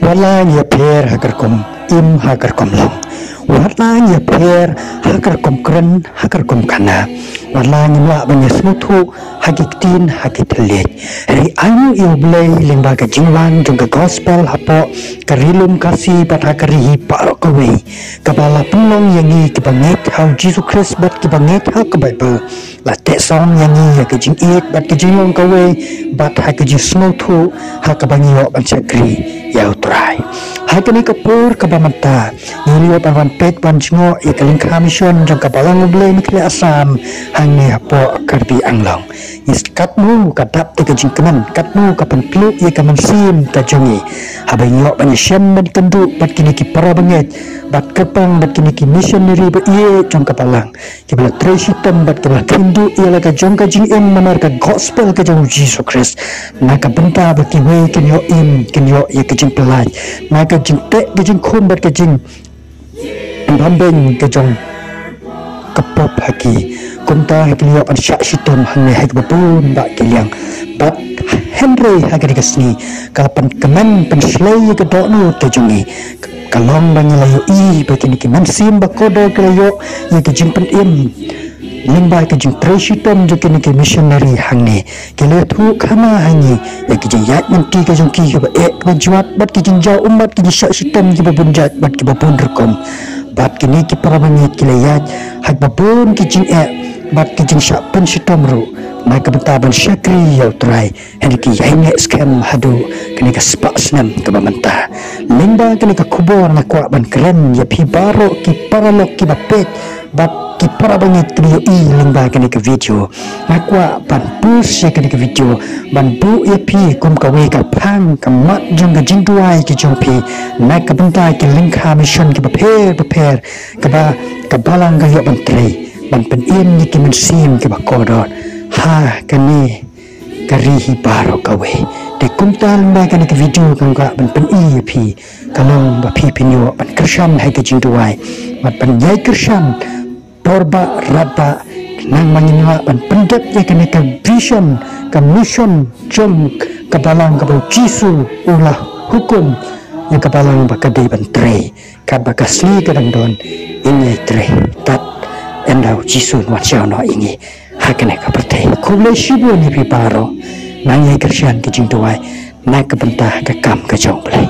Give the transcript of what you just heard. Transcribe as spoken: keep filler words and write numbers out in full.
Wat la ngi ïapher ha ka rukom im ha ka rukom long. Wat la ngi ïapher ha ka rukom kren ha ka rukom khana. Wat la ngim lah ban ïasngewthuh ha ki ktien ha ki thylliej. Hynrei ainguh ïa U Blei lyngba ka jingwan jong ka gospel hapoh ka Ri Lum Khasi bad ha ka ri hi baroh kawei, kaba la pynlong ïa ngi kiba ngeit ha U Jisu Khrist bad kiba ngeit ha ka Baibl. La teh song ïa ngi ïa ka jingïeit bad ka jinglong kawei bad ha ka jingsngewthuh ha kaba ngi ïoh ban shakri ïa U Trai. Ha kane ka por kaba mynta ngi la ïoh ban wan peit ban jngoh ïa ka lyngkha mission jong ka Balang U Blei Meghalaya Assam hangne hapoh Karbi Anglong. Ngi sngewthuh katno ka dap ïa ka jingkmen, katno ka pyntluh ïa ka mynsiem ka jong ngi. Haba ngi ïoh ban ïashem ban kynduh bad kine ki para bangeit bad kyrpang bad kine ki missionary ba ïeit jong ka Balang, kiba la trei shitom bad kiba la kynduh ïa la ka jong ka jingim namar ka gospel ka jong U Jisu Khrist. Na ka bynta ba kiwei kin ïoh im, kin ïoh ïa ka jingpyllait na ka jingteh ka jingkhum bad ka jing bam beng ka jong ka pop ha ki. Kumta ha ki la ïoh ban shah shitom hangne ha kiba bun bah ki liang. Bad hynrei ha kane ka sngi ka la pynkmen pynshlei ïa ka dohnud ka jong ngi. Ka long ba ngi la ïohi ba kine ki mynsiem ba kordor ki la ïoh ïa ka jingpynim lyngba ka jingtrei shitom jong kine ki missionary hangne. Ki la ïathuh khana ha ngi ïa ki jingïaid lynti ka jong ki kaba eh kaba jwat bad ki jingjaw ummat, ki jingshah shitom kiba bun jait bad kiba bun rukom. Bad kine ki para bangeit ki la ïaid ha kiba bun ki jingeh bad ki jingshah pynshitom ruh na ka bynta ban shakri ïa U Trai. Hynrei ki ïaineh skhem haduh kane ka spah snem kaba mynta. Lyngba kane ka khubor nga kwah ban kren ïa phi baroh ki paralok kiba peit bad ki para bangeit kiba ïohi lyngba kane ka video. Nga kwah ban post ïa kane ka video ban buh ïa phi kum kawei ka phang ka mat jong ka jingduwai ka jong phi na ka bynta ki lyngkha mission kiba pher bapher kaba ka Balang ka ïoh ban trei ban pynim ïa ki mynsiem kiba kordor ha kane ka ri hi baroh kawei. Te kumta lyngba kane ka video nga kwah ban pyni ïa phi, ka long ba phi phin ïoh ban kyrshan ha ka jingduwai bad ban ïai kyrshan por ba rat ba, khnang ba ngin ïoh ban pyndep ïa kane ka vision, ka mission jong ka Balang kaba U Jisu u la hukum ïa ka Balang ba ka dei ban trei. Katba ka sngi ka dang don, ngin ïai trei tad ynda U Jisu un wan shaw noh ïa ngi ha kane ka pyrthei. Khublei shibun ïa phi baroh. Nang ïai kyrshan ka jingduwai na ka bynta ka kam ka jong U Blei.